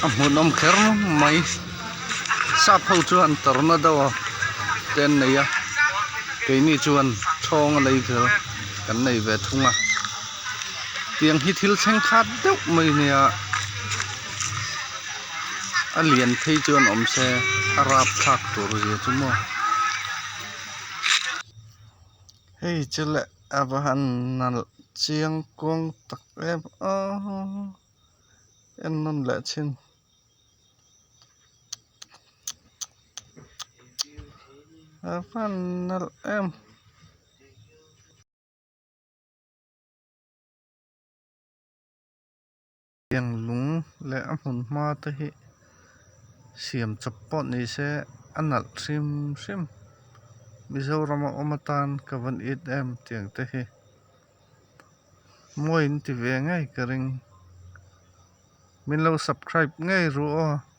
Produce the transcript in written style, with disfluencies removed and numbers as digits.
A hmuhnawm kher mai sap ho chuan tornado te an nei a keini chuan chhawng a lei vel kan nei ve thung a tiang hi thil thleng khat deuh mai nia a lian phei chuan awm se a rapthlak tur zia chu maw. Hei chu leh a va han nalh chiang kuang tak em aw en nawn leh chhin a va han nalh em. Tiang lung leh a hmun hma te hi siam chawp pawh ni se a nalh hrim hrim Mizoram a awm atan ka van it em tiang te hi mawi in ti ve ngei ka ring min lo subscribe ngei ru aw.